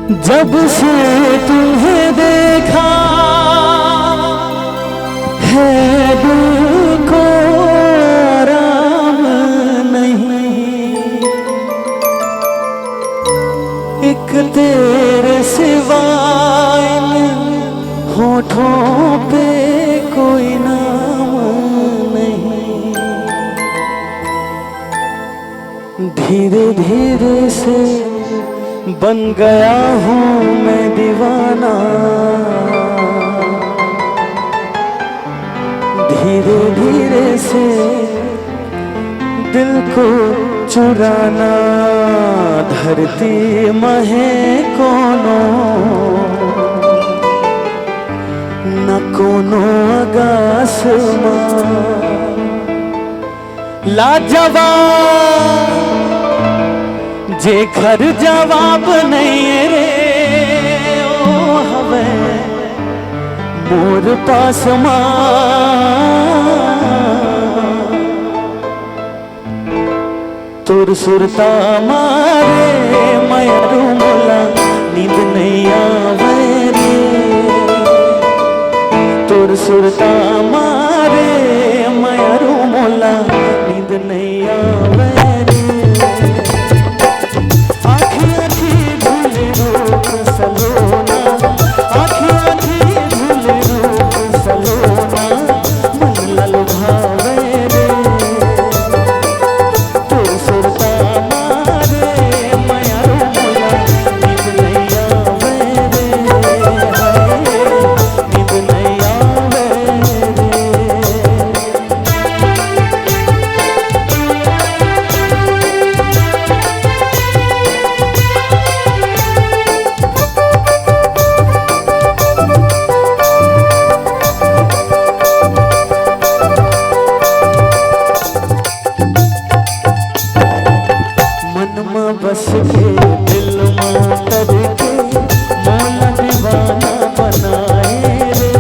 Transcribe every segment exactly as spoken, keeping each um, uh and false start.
जब से तुम्हें देखा है दिल को आराम नहीं, एक तेरे सिवा इन होठों पे कोई नाम नहीं। धीरे धीरे से बन गया हूँ मैं दीवाना। धीरे धीरे से दिल को चुराना। धरती महे कोनो, न कोनो आसमां। लाजवाब, जेखर जवाब नहीं रे, ओ हवे मोर पास माँ। तोर सुरता मारे मयारू मोला नींद नहीं आवे रे। तोर सुरता मारे मयारू मोला नींद नहीं आवे रे। आँखी आँखी धूल रूप सलोना, आँखी आँखी धूल रूप सलोना, मन ला लुभावे रे। तोर सुरता मारे मयारू मोला नींद नहीं आवे रे, हाय, नींद नहीं आवे रे। मन म बस के दिल म तर के मोला दीवाना बनाए रे।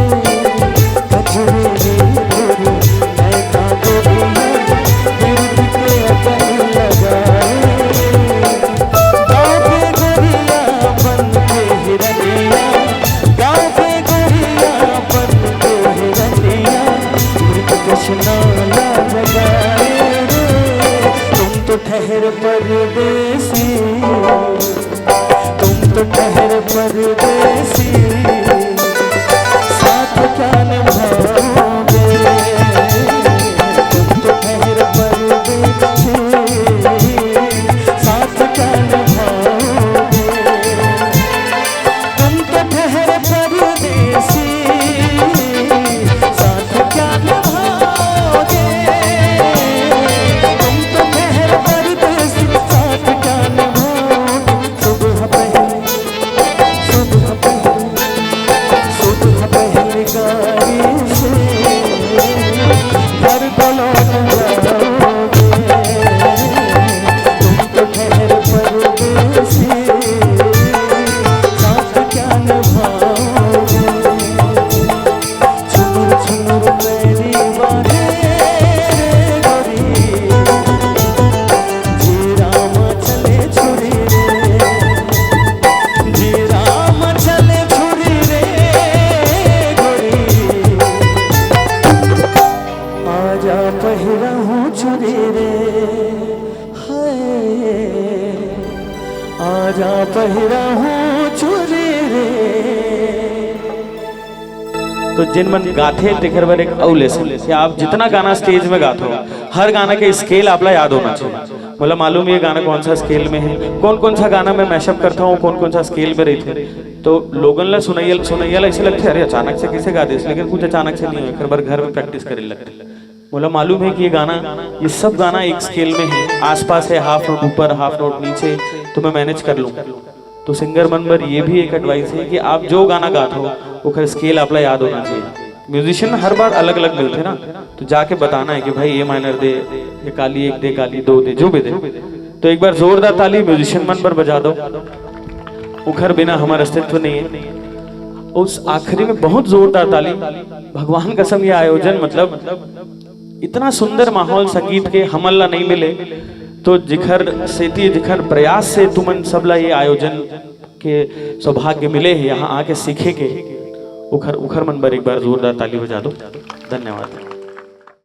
कजरे रे तेरे नैना गोरिया बिरद के अगन लगाए। गाँव के गोरिया बन के हिरनिया, गाँव के गोरिया बन के हिरनिया, मृग तृष्णा ला जगाए रे। तुम तो ठहर परदेसी, तुम तो ठहर परदेसी, साथ क्या निभाओगे? तुम तो ठहर परदेसी, साथ क्या निभाओगे? तुम तो ठहर परदेसी, साथ क्या निभाओगे? तुम तो ठहर परदेसी, साथ क्या निभाओगे? सुबह पहले, सुबह पहले, सुबह पहले गाड़ी से घर को लौट जाओगे। तुम तो ठहर परदेसी, साथ क्या निभाओगे? छुनुर छुनुर मेरी बाहें रे गोरी, जी राम चले छुरी रे, जी राम चले छुरी रे गोरी। आजा पहिरा हूँ चुरी रे, हाय, आजा पहिरा हूँ चुरी रे। तो जेन मन गाथे तेकर बर एक अउ lesson कि आप जितना गाना stage में गाथो, हर गाना के scale आपला याद होना चाहिए। मोला मालूम ये गाना कौन सा scale में है, कौन कौन सा गाना मैं mashup करता हूँ, कौन कौन सा scale में रहिथे। तो लोगन ला, सुनैया, सुनैया ला ऐसे लगथे, "अरे, अचानक से कैसे गा देस?" लेकिन कुछ अचानक से नहीं होय, एकर बर घर में practice करे लगथे। मोला मालूम है कि ये गाना, ये सब गाना एक scale में है, आसपास है, half note ऊपर, half note नीचे, तो मैं manage कर लूँ। तो singer मन बर ये भी एक advice है कि आप जो गाना गात हो, ओकर scale आपला याद होना चाहिए। Musician हर बार अलग-अलग मिलथे ना, तो जाके बताना है कि भाई, A minor दे, या काली एक दे, काली दो दे, जो भी दे। तो एक बार जोरदार ताली musician मन बर बजा दो, उखर बिना हमर अस्तित्व नहीं है। उस आखिरी में बहुत जोरदार ताली, भगवान कसम, ये आयोजन, मतलब, इतना सुंदर माहौल संगीत के हमन ला नहीं मिले, तो जिखर सेती, जिखर प्रयास से तुमन सब ला ये आयोजन के सौभाग्य मिले हे यहाँ आके सीखे के, उखर उखर मन बर एक बार जोरदार ताली बजा दो। धन्यवाद।